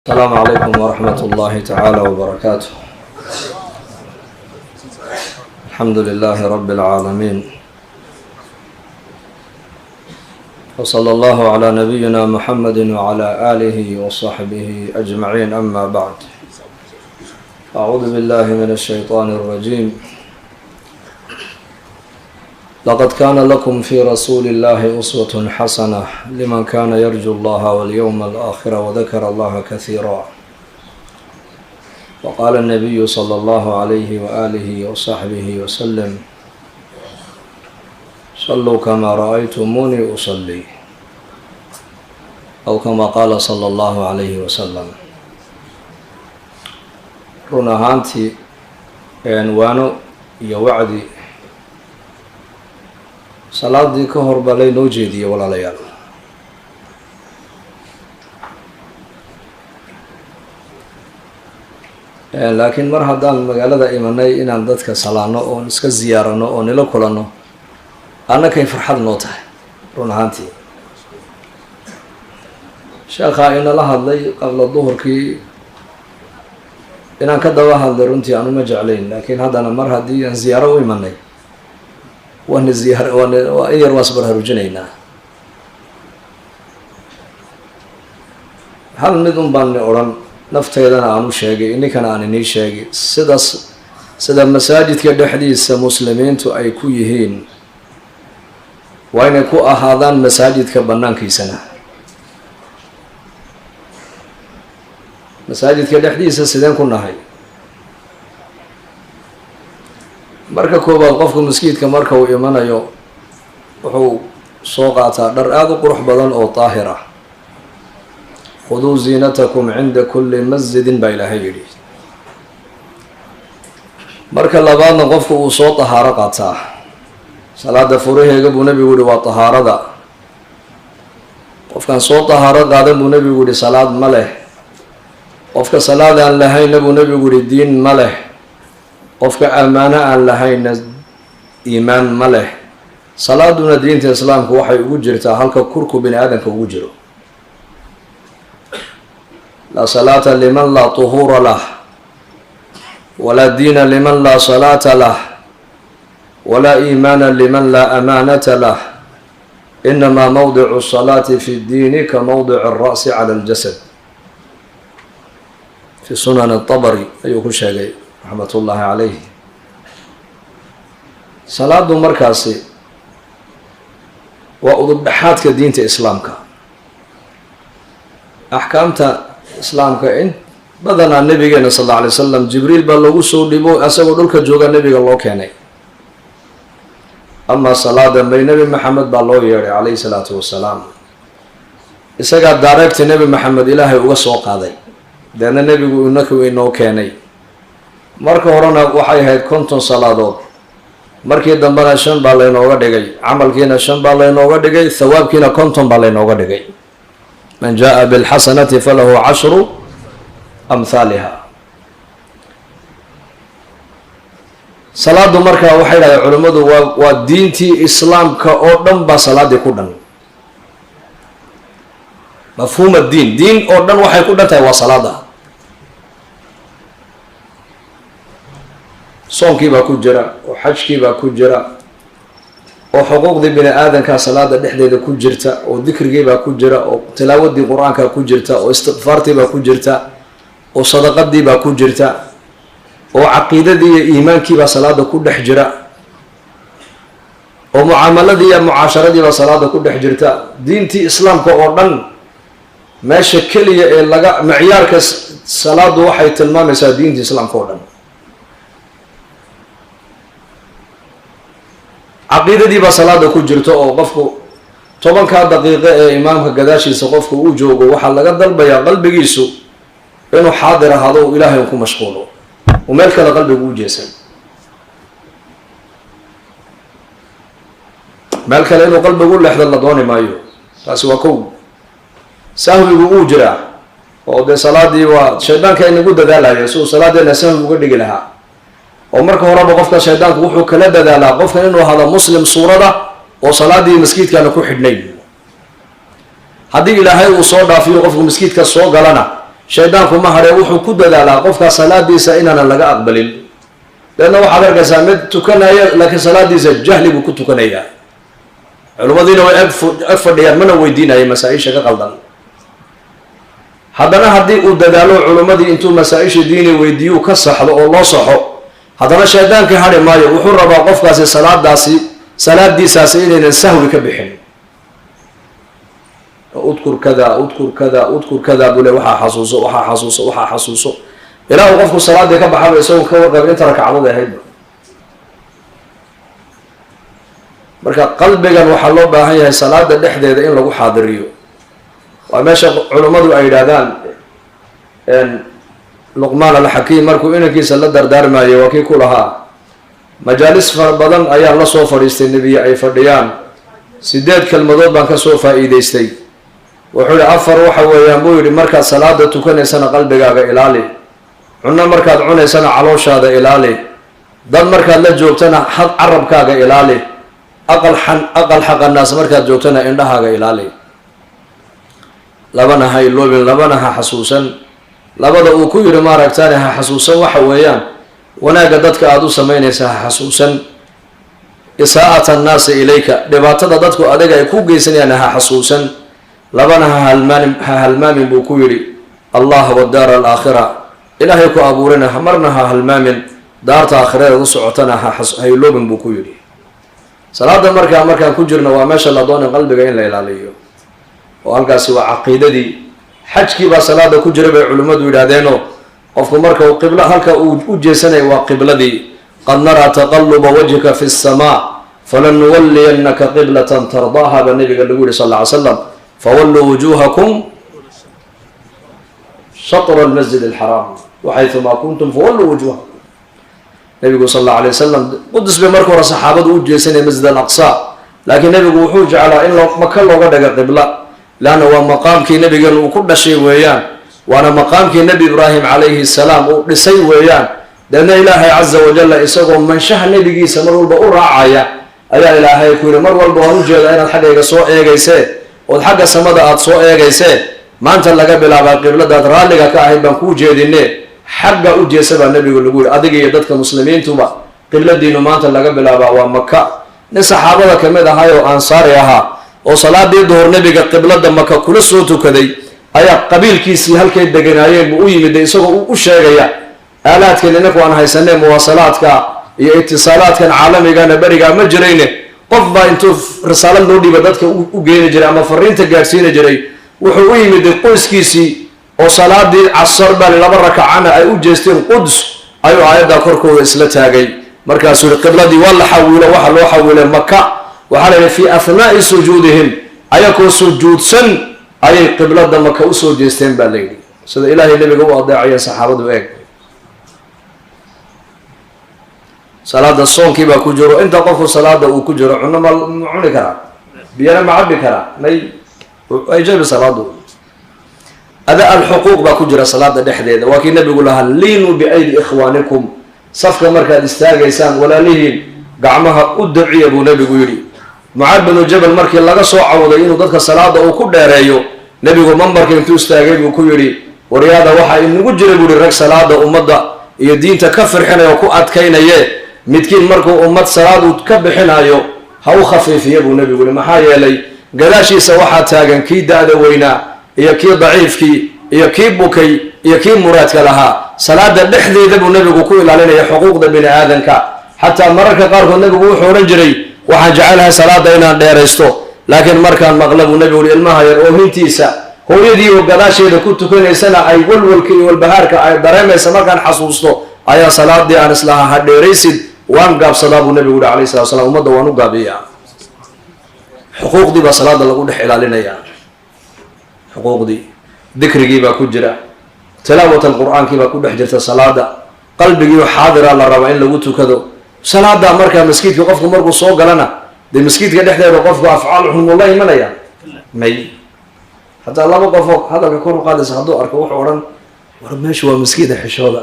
Asalaamu calaykum waraxmat ullahi tacaala wbarakaatuh. Alxamdu lilaahi rabi اlcaalamiin, wsala allahu calaa nabiyina muxamedi wcala aalihi wasaxbihi ajmaciin, ama bacd. Acuudu billahi min ashayطaani اlrajiim. Laqad kana lakum fi rasuuli illahi uswat xasana liman kana yarju allaha walyowma alaakhira wadakara allaha kasiira. Waqaala nabiyu sala allahu alayhi waalihi wasaxbihi wasalam: saluu kama ra'aytumuunii usalli, aw kama qaala sala allahu alayhi wasalam. Run ahaantii, waano iyo wacdi salaadii ka hor baa laynoo jeediyey, walaalayaal. Laakiin mar haddaan magaalada imanay, inaan dadka salaano oon iska ziyaarano oo nila kulanno annakay farxad noo tahay. Run ahaantii, sheekhaa inala hadlay qabla duhurkii, inaan ka daba hadlay runtii aan uma jeclayn, laakiin haddana mar haddii aan ziyaaro u imanay, waana ziyaar, waa in yar waan isbarhaarujinaynaa. Hal mid un baan ni odhan, nafteedana aan u sheegay, ininkana aan inii sheegay: sidaas sida masaajidka dhexdiisa muslimiintu ay ku yihiin, waa inay ku ahaadaan masaajidka banaankiisana. Masaajidka dhexdiisa sideen ku nahay? Marka koowaad, qofka maskiidka marka uu imanayo wuxuu soo qaataa dhar aada u qurux badan oo daahir ah. "Khuduu ziinatakum cinda kulli masjidin" baa Ilaahay yidhi. Marka labaadna, qofku uu soo tahaaro qaataa. Salaada furaheega buu Nebigu yihi waa tahaarada. Qofkaan soo tahaaro qaadan, buu Nebigu yihi, salaad ma leh. Qofka salaad aan lahayna, buu Nebigu yihi, diin ma leh. Qofka ammaano aan lahayna, iimaan ma leh. Salaaduna diinta Islaamku waxay ugu jirtaa halka kurku bini aadamka ugu jiro. Laa salaata liman laa tuhuura lah, walaa diina liman laa salaata lah, walaa iimaana liman laa amaanata lah. Inamaa mawdicu salaati fi ddiini ka mawdici alra'si cala aljasad. Fi Sunan atabari ayuu ku sheegay, raxmat ullaahi calayh. Salaadu markaasi waa udub dhexaadka diinta Islaamka. Axkaamta Islaamka in badanaa Nabigeena sal alla alay slam Jibriil baa loogu soo dhibo, asagoo dhulka jooga Nebiga loo keenay. Amaa salaada may, Nebi Maxamed baa loo yeedhay calayhi salaatu wasalaam. Isagaa daareegta Nebi Maxamed Ilaahay uga soo qaaday, deedna Nebigu inaku inoo keenay. Marka horena waxay ahayd 50 salaadood, markii dambena shan baa laynooga dhigay. Camalkiina shan baa laynooga dhigay, thawaabkiina 50 baa laynooga dhigay. Man jaa bilxasanati falahu cashru amhaaliha. Salaadu markaa, waxay dhahdeen culimmadu, waa diintii Islaamka oo dhan baa salaadii ku dhan. Mafhuum addiin, diin oo dhan waxay ku dhan tahay waa salaada. Soonkii baa ku jira, oo xajkii baa ku jira, oo xuquuqdii bini aadankaa salaada dhexdeeda ku jirta, oo dikrigii baa ku jira, oo tilaawadii Qur-aankaa ku jirta, oo istikfaartii baa ku jirta, oo sadaqadii baa ku jirta, oo caqiidadii iyo iimaankii baa salaada ku dhex jira, oo mucaamaladii iyo mucaasharadii baa salaada ku dhex jirta. Diintii Islaamka oo dhan meesha keliya ee laga micyaarka salaadu waxay tilmaamaysaa diintii Islaamka oo dhan. Caqiidadii baa salaada ku jirta, oo qofku 10-kaa daqiiqo ee imaamka gadaashiisa qofku uu joogo, waxaa laga dalbayaa qalbigiisu inuu xaadir ahaado, uu Ilaahay un ku mashquulo, uu meel kale qalbigu u jeesan, meel kale inuu qalbigu u leexdo la dooni maayo. Taasi waa kow. Sahwigu uu jiraa, oo dee salaadii waa shaydaanka inagu dadaalaya si uu salaadeena sahwi uga dhigi lahaa. Oo marka horeba qofka shaydaanku wuxuu kala dadaalaa qofkan inuu ahaado Muslim suurada oo salaadii maskiidkaana ku xidhnayn. Haddii Ilaahay uu soo dhaafiyo, qofku maskiidka soo galana, Shaydaanku ma hadhee, wuxuu ku dadaalaa qofkaa salaadiisa inaanan laga aqbalin. Deedna waxaad arkaysaa mid tukanaya, laakiin salaadiisa jahli buu ku tukanayaa. Culimmadiina way ag fadhiyaan, mana weydiinaya masaa-isha ka qaldan. Haddana haddii uu dadaalo, culimmadii intuu masaa-isha diini weydiiyuu ka saxdo oo loo saxo, haddana shaydaankii hadhi maayo. Wuxuu rabaa qofkaasi salaadaasi, salaadiisaasi inaynan sahwi ka bixin. Udkur kada, udkur kada, udkur kada buu le. Waxaa xasuuso, waxaa xasuuso, waxaa xasuuso, ilaa uu qofku salaadii ka baxaba isagoon ka warqabin inta rakacdood ahaydba. Marka qalbigan waxaa loo baahan yahay salaada dhexdeeda in lagu xaadiriyo. Waa meesha culummadu ay yidhaahdaan, Luqmaan Alxakiim markuu inankiisa la dardaarmayo, waa kii ku lahaa: "Majaalis fara badan ayaan la soo fadhiistay nebiye ay fadhiyaan, 8 kelmadood baan kasoo faa'iideystay." Wuxuu yihi, afar waxa weeyaan, buu yidhi, markaad salaada tukanaysana qalbigaaga ilaali, cunno markaad cunaysana calooshaada ilaali, dad markaad la joogtana xad carabkaaga ilaali, aqal xan aqal xaqanaas markaad joogtana indhahaaga ilaali. Labana ha iloobin, labana ha xasuusan. Labada uu ku yidhi maaragtaani ha xasuusan waxa weeyaan: wanaagga dadka aada u samaynaysa ha xasuusan, isaa'at annaasi ilayka, dhibaatada dadku adiga ay ku geysanayaan ha xasuusan. Labana ha halmaamin, ha halmaamin, buu ku yidhi, Allah wadaara alaakhira. Ilaahay ku abuurina marna ha halmaamin, daarta aakhiradeed u socotana ha iloobin, buu ku yidhi. Salaada markaa markaan ku jirno waa meesha la doonay qalbiga in la ilaaliyo, oo halkaasi waa caqiidadii. Xajkii baa salaada ku jira, bay culimmadu yidhaahdeenoo qofku marka uu qibla halka uu u jeesanayo waa qibladii. "Qad naraa taqaluba wajhika fi lsamaa falanuwaliyannaka qiblatan tardaaha," baa nabiga lagu yihi sal alla ly slam, "fawalluu wujuuhakum shatra almasjid alxaraam waxayumaa kuntum fawalluu wujuuhakum." Nabigu sal alla alay wasalam Qudus bay marka hore saxaabadu u jeesanaya, Masjid Alaqsa, laakiin nabigu wuxuu jeclaa in Maka looga dhiga qibla, leanna waa maqaamkii nabigeenu uu ku dhashay weeyaan, waana maqaamkii Nebi Ibraahim calayhi salaam uu dhisay weeyaan. Deedna Ilaahay caza wajalla isagoo manshaha nebigiisa mar walba u raacaya ayaa Ilaahay ku yihi: "Mar walba waan ujeedaa inaad xaggayga soo eegaysee, ood xagga samada aada soo eegaysee. Maanta laga bilaabaa qibladaad raalliga ka ahayd baan kuu jeedine, xagga u jeesa," baa nabigu lagu yihi. "Adiga iyo dadka muslimiintuba qibladiinu maanta laga bilaabaa waa Maka." Nin saxaabada kamid ahay oo ansaari ahaa oo salaadii duhur nabiga qiblada Maka kula soo tukaday ayaa qabiilkiisii halkay deganaayeen buu u yimid, isagoo u sheegaya aalaadkan inaku aan haysanay, muwaasalaadka iyo itisaalaadkan caalamigana berigaa ma jirayne. Qof baa intuu risaalad loo dhiiba dadka u geeni jiray ama fariinta gaadhsiini jiray. Wuxuu u yimid qoyskiisii oo salaadii casar baa laba rakacana ay u jeesteen Quds. Ayuu aayaddaa korkooda isla taagay. Markaasuu yihi: "Qibladii waa la xawiilo, waxaa loo xawiilay Maka." Waxaa la yidhi fii ahnaa'i sujuudihim, ayakoo sujuudsan ayay qiblada Maka usoo jeesteen, baa la yidhi. Sida Ilaahay nabiga u adeecayeen saxaabadu eeg. Salaada soonkii baa ku jiro. Inta qofku salaada uu ku jiro, cunno ma cuni karaa? Biyana ma cabi karaa? May, ay jabi salaadu. Ada alxuquuq baa ku jira salaada dhexdeeda. Waa kii nabigu lahaa: "Liinuu biaydi ikhwaanikum." Safka markaad istaagaysaan, walaalihiin gacmaha u dabciya, buu nabigu yidhi. Mucaad binu Jabal markii laga soo cawday inuu dadka salaada uu ku dheereeyo, nebigu mambarka intuu istaagay buu ku yidhi: "Waryaada, waxaa inagu jira," buu yihi, "rag salaada ummadda iyo diinta ka firxinaya oo ku adkaynaye. Midkiin markuu ummad salaad uu ka bixinayo ha u khafiifiya," buu nebigu yihi. "Maxaa yeelay gadaashiisa waxaa taagan kii da-da weynaa iyo kii daciifkii iyo kii bukay iyo kii muraadka lahaa." Salaada dhexdeeda buu nebigu ku ilaalinaya xuquuqda bini aadanka. Xataa mararka qaarkood nebigu wuxuu odhan jiray: "Waxaan jecelahay salaada inaan dheeraysto, laakiin markaan maqla," buu nebigu yihi, "ilmaha yar oohintiisa, hooyadii oo gadaasheeda ku tukanaysana ay walwalka iyo walbahaarka ay dareemaysa markaan xasuusto, ayaa salaadii aan islahaa ha dheeraysid waan gaabsadaa," buu nebigu yihi alayh salatu slam. "Ummadda waan u gaabiyaa." Xuquuqdii baa salaada lagu dhex ilaalinayaa. Xuquuqdii, dikrigii baa ku jira, tilaawat alqur-aankii baa ku dhex jirta salaada. Qalbigiio xaadira la rabaa in lagu tukado salaada. Markaa maskiidka qofku markuu soo galana, dee maskiidka dhexdeeda qofku afcaal xun muu la imanaya? May. Hataa laba qofoo hadalka kor u qaadaysa hadduu arko, wuxuu odhan: "War, meeshu waa maskiida, xishooda."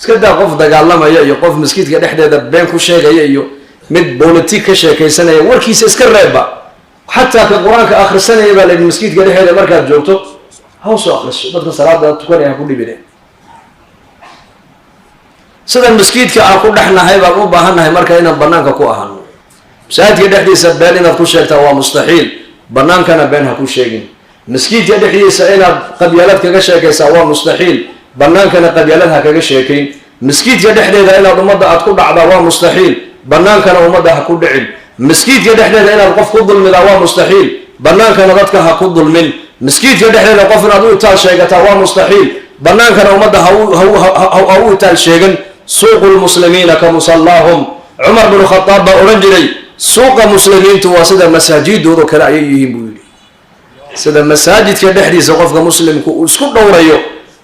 Iska daa qof dagaalamaya iyo qof maskiidka dhexdeeda been ku sheegaya iyo mid bolitic ka sheekaysanaya, warkiisa iska reebba. Xataa ka qur-aanka akhrisanaya baa la yidhi maskiidka dhexdeeda markaad joogto Ha usoo akriso dadka salaada tukanaya, ha ku dhibine. Sida maskiidka aan ku dhexnahay baan u baahannahay marka inaan banaanka ku ahano. Masaajidka dhexdiisa been inaad ku sheegtaa waa mustaxiil, banaankana been ha ku sheegin. Maskiidka dhexdiisa inaad qabyaalad kaga sheekaysaa waa mustaxiil, banaankana qabyaalad ha kaga sheekayn. Maskiidka dhexdeeda inaad ummadda aad ku dhacdaa waa mustaxiil, banaankana ummadda ha ku dhicin. Maskiidka dhexdeeda inaad qof ku dulmidaa waa mustaxiil, banaankana dadka ha ku dulmin. Maskiidka dhexdeeda qof inaad u itaal sheegataa waa mustaxiil, banaankana ummadda ha u itaal sheegan. Suuqu lmuslimiina ka musallaahum. Cumar binu Khadaab baa odhan jiray, suuqa muslimiintu waa sida masaajidoodo kale ayay yihiin, buu yidhi. Sida masaajidka dhexdiisa qofka muslimku uu isku dhowrayo,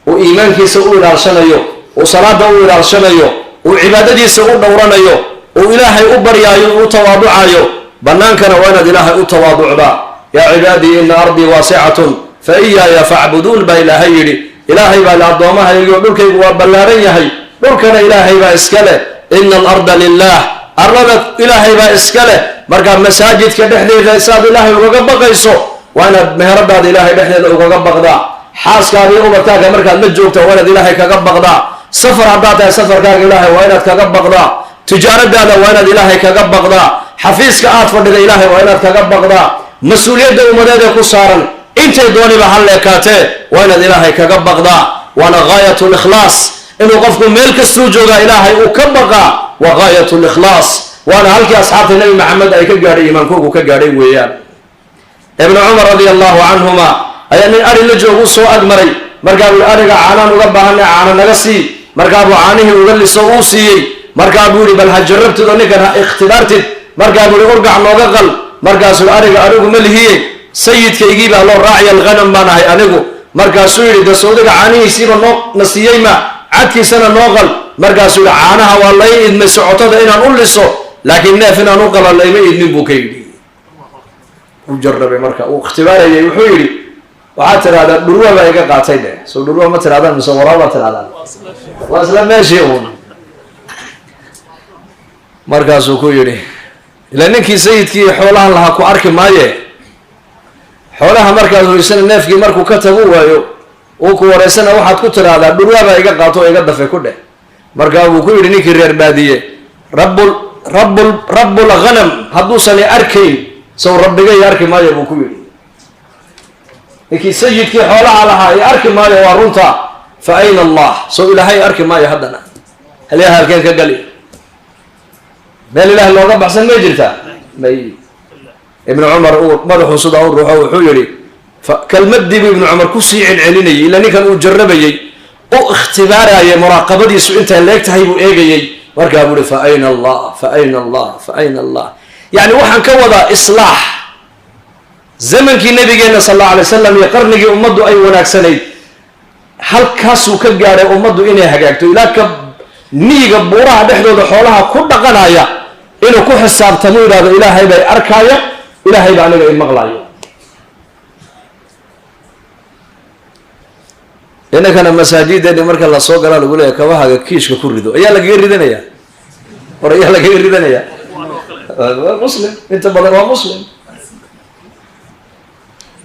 uu iimaankiisa u ilaalshanayo, uu salaada u ilaalshanayo, uu cibaadadiisa u dhowranayo, uu Ilaahay u baryaayo, u tawaaducayo, banaankana waa inaad Ilaahay u tawaaducdaa. Yaa cibaadii, ina ardii waasicatun fa iyaaya facbuduun, baa Ilaahay yidhi. Ilaahay baa le, addoommahaygiyo, dhulkaygu waa ballaaran yahay, dhulkana Ilaahay baa iska leh. Ina alarda lilah, arlada Ilaahay baa iska leh. Markaa masaajidka dhexdeeda saad Ilaahay ugaga baqayso, waa inaad meheradaada Ilaahay dhexdeeda ugaga baqdaa. Xaaskaaga iyo ubadkaaga markaad la joogta, waa inaad Ilaahay kaga baqdaa. Safar haddaad tahay, safarkaaga Ilaahay waa inaad kaga baqdaa. Tijaaradaada waa inaad Ilaahay kaga baqdaa. Xafiiska aad fadhida Ilaahay waa inaad kaga baqdaa. Mas-uuliyadda ummadeed ee ku saaran, intay dooniba ha leekaatee, waa inaad Ilaahay kaga baqdaa. Waana gaayat likhlaas inuu qofku meel kastuu joogaa Ilaahay uu ka baqaa, waa gaayat likhlaas. Waana halkii asxaabta Nebi Maxamed ay ka gaadhay, iimaankoogu ka gaadhay weeyaan. Ibnu Cumar radia allahu canhuma ayaa nin ari la joogu soo agmaray. Markaa buu, ariga caanaan uga baahanay, caano naga sii. Markaa buu caanihii uga liso, uu siiyey. Markaa buu yihi, bal ha jarabtid oo ninkan ha ikhtibaartid. Markaa buu yihi, urgac nooga qal. Markaasuu, ariga anigu ma lihiye, sayidkaygii baa loo raaciya alghanam baan ahay anigu. Markaasuu yidhi, de sawdiga caanihiisiiba noo na siiyey, ma cadkiisana noo qal? Markaasuu yihi, caanaha waa lay idmay socotada inaan u liso, laakiin neef inaan u qala layma idmin, buu ka yidhi. U jarabay marka uu ikhtibaarayay. Wuxuu yidhi, waxaad tidhahdaa dhurwa baa iga qaatay dheh. Soo dhurwa ma tirahdaan mise waraab baa tirahdaan? Waa isla meeshii uun. Markaasuu ku yidhi, ila ninkii sayidkii xoolahan lahaa ku arki maaye, xoolaha markaad hoysana, neefkii markuu ka tagu waayo, uu ku wareysana, waxaad ku tidhaahdaa dhurwaa baa iga qaato oo iga dafay ku dheh. Markaa buu ku yidhi ninkii reer baadiye, rabbul rabbul rabbul ghanam hadduusan i arkayn, sow rabbigay arki maayo? Buu ku yidhi. Ninkii sayidkii xoolaha lahaa i arki maayo, waa runta. Fa ayna Allah? Sow Ilaahay arki maayo? Haddana halyaha halkeen ka gali? Meel Ilaah looga baxsan may jirtaa? May. Ibnu Cumar uu madaxuu sidaa u ruuxo, wuxuu yihi, kelmadii buu Ibnu Cumar kusii celcelinayay, ilaa ninkan uu jarrabayey, u ikhtibaarayay, muraaqabadiisu intay leeg tahay buu eegayey. Markaa buu ihi, fa ayna Allah, fa ayna Allah, fa ayna Allah? Yani waxaan ka wadaa islaax zamankii nabigeena sal allahu alay wasalam iyo qarnigii ummaddu ay wanaagsanayd, halkaasuu ka gaadhay ummaddu inay hagaagto, ilaa ka miyiga buuraha dhexdooda xoolaha ku dhaqanaya inuu ku xisaabtamo, yidhahdo, Ilaahay bay arkaaya, Ilaahay baa aniga imaqlaayo. Inankana masaajideeni marka lasoo galaa lagu leeyahy, kabahaga kiishka ku rido. Ayaa lagaga ridanaya? War, ayaa lagaga ridanaya? Waa muslim, inta badan waa muslim.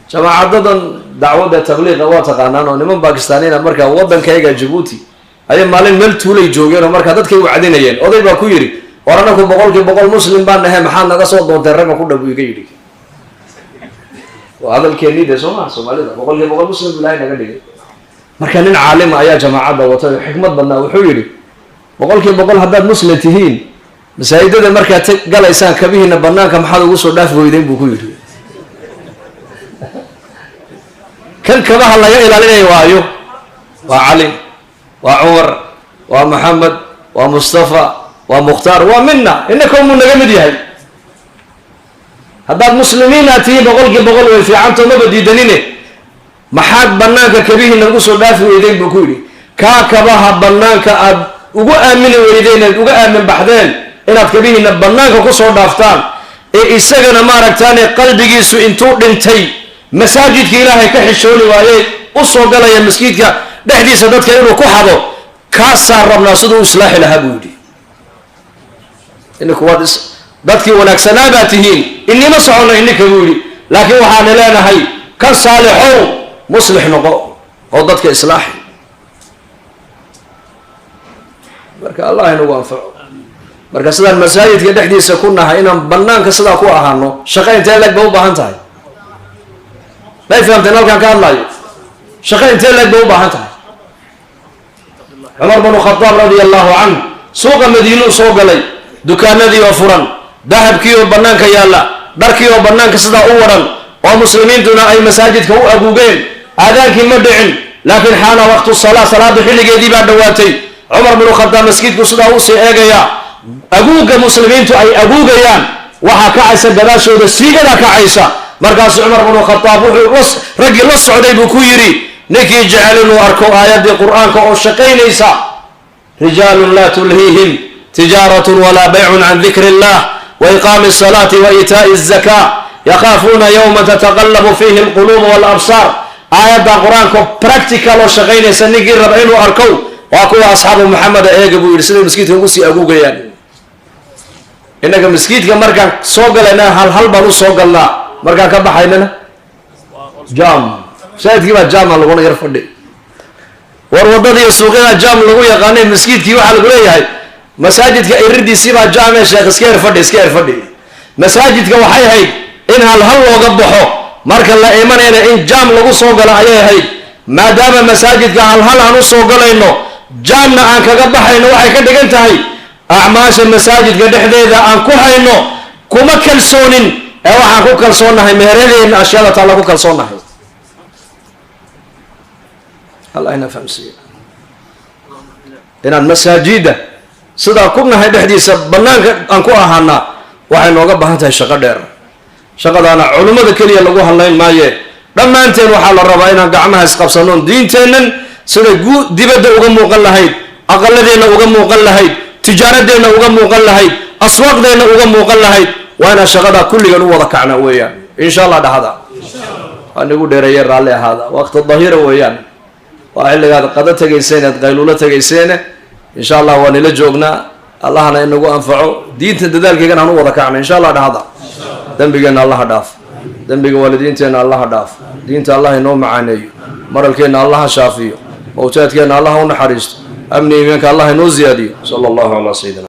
Jamaacadadan dacwadda tabliiqa waa taqaanaan, oo niman Bakistaaniina markaa waddankayga Jabuuti ayay maalin meel tuulay joogeen, oo markaa dadkay wacdinayeen. Oday baa ku yidhi, war anaku 100% muslim baan nahay, maxaad naga soo doontay ragga ku dha? Buu iga yidhi. Waa hadalkeenii dee, soo maha? Soomaalida 100% muslim bu Ilahay naga dhigay. Marka nin caalima ayaa jamaacadda watay oo xikmad badnaa. Wuxuu yidhi, 100% haddaad muslim tihiin, masaajidada markaad galaysaan kabihiina banaanka maxaad ugu soo dhaafi weydeen? Buu ku yidhi. Kan kabaha laga ilaalinaya waayo? Waa Cali, waa Cumar, waa Maxamed, waa Mustafa, waa Mukhtaar, waa mina inakomuu naga mid yahay. Haddaad muslimiin aad tihiin 100% way fiicantao, maba diidanine, maxaad banaanka kabihiina ugu soo dhaafi weydeen? Buu ku yidhi. Kaa kabaha banaanka aad ugu aamini weydeen, aad uga aamin baxdeen inaad kabihiina banaanka kusoo dhaaftaan, ee isagana maaragtaane qalbigiisu intuu dhintay masaajidka Ilaahay ka xishooni waaye, usoo galaya maskiidka dhexdiisa dadka inuu ku xado, kaasaa rabnaa siduu u islaaxi lahaa, buu yidhi. Ininku waad dadkii wanaagsanaa baa tihiin, inima socono ininka, buu yidhi, laakiin waxaana leenahay kan saalixow Muslix noqo oo dadka islaaxi. Marka Allah inagu anfaco. Marka sidaan masaajidka dhexdiisa ku nahay inaan banaanka sidaa ku ahaano, shaqo intee leeg ba u baahan tahay? May fahamteen halkaan ka hadlaayo? Shaqo intee leeg ba u baahan tahay? Cumar bnu Khadaab radia allahu canh suuqa Madiinuu soo galay, dukaanadii oo furan, dahabkii oo banaanka yaalla, dharkii oo banaanka sidaa u waran, oo muslimiintuna ay masaajidka u aguugeen. Aadaankii ma dhicin, laakiin xaana waqtu salaa, salaada xilligeedii baa dhowaatay. Cumar bnu Khadaab maskiidku sidaa usii eegayaa, aguugga muslimiintu ay aguugayaan, waxaa kacaysa gadaashooda siigada kacaysa. Markaasuu Cumar bnu Khadaab wuxuu raggii la socday buu ku yidhi, ninkii jecel inuu arko aayaddii Qur-aanka oo shaqaynaysa, rijaalun laa tulhiihim tijaaratun walaa baycun can dikri illah wa iqaami asalaati wa iitaa'i azakaa yakhaafuuna yowma tataqallabu fiihi alquluubu walabsaar. Aayadda Qur-aanka practical oo shaqaynaysa ninkii raba inuu arkow, waa kuwa asxaabu Maxameda eega, buu yidhi, siday maskiidka ugu sii aguugayaan. Innaga maskiidka markaan soo galayna hal hal baan u soo galnaa, markaan ka baxaynana jam, masaajidkii baa jama laguna yar fadhi. War waddada iyo suuqyada jam lagu yaqaanay, maskiidkii waxaa lagu leeyahay masaajidka iridiisii baa jame, sheekh iska yar fadhi, iska yar fadhi. Masaajidka waxay ahayd in hal hal looga baxo, marka la imanayna in jam lagu soo galo ayay ahayd. Maadaama masaajidka hal hal aan u soo galayno, jaamna aan kaga baxayno, waxay ka dhigan tahay acmaasha masaajidka dhexdeeda aan ku hayno kuma kalsoonin, ee waxaan ku kalsoonnahay meheradeenna ashyaada taalla ku kalsoonnahay. Allah ina fahamsiiya inaan masaajida sidaa ku nahay dhexdiisa banaanka aan ku ahaanaa. Waxay nooga baahan tahay shaqo dheer. Shaqadaana culummada keliya lagu hadlayn maaye, dhammaanteen waxaa la rabaa inaan gacmaha isqabsanoon diinteennan sida dibadda uga muuqan lahayd, aqaladeenna uga muuqan lahayd, tijaaradeenna uga muuqan lahayd, aswaaqdeenna uga muuqan lahayd. Waa inaan shaqadaa kulligan u wada kacna weeyaan, insha Allah. Dhahada waa nigu dheereeye, raalli ahaada. Waqti dahira weeyaan, waa xilligaad qado tegayseen, aad qayluulo tegayseene. Insha Allah waa nila joognaa. Allahna inagu anfaco, diinta dadaalkeygana aan u wada kacna, insha Allah. Dhahada dembigeenna Allaha dhaaf, dembiga waalidiinteenna Allaha dhaaf, diinta Allah inoo macaaneeyo, maralkeenna Allaha shaafiyo, mawtaadkeenna Allaha u naxariisto, amni iimaanka Allah inoo ziyaadiyo. Sala allahu calaa sayidina.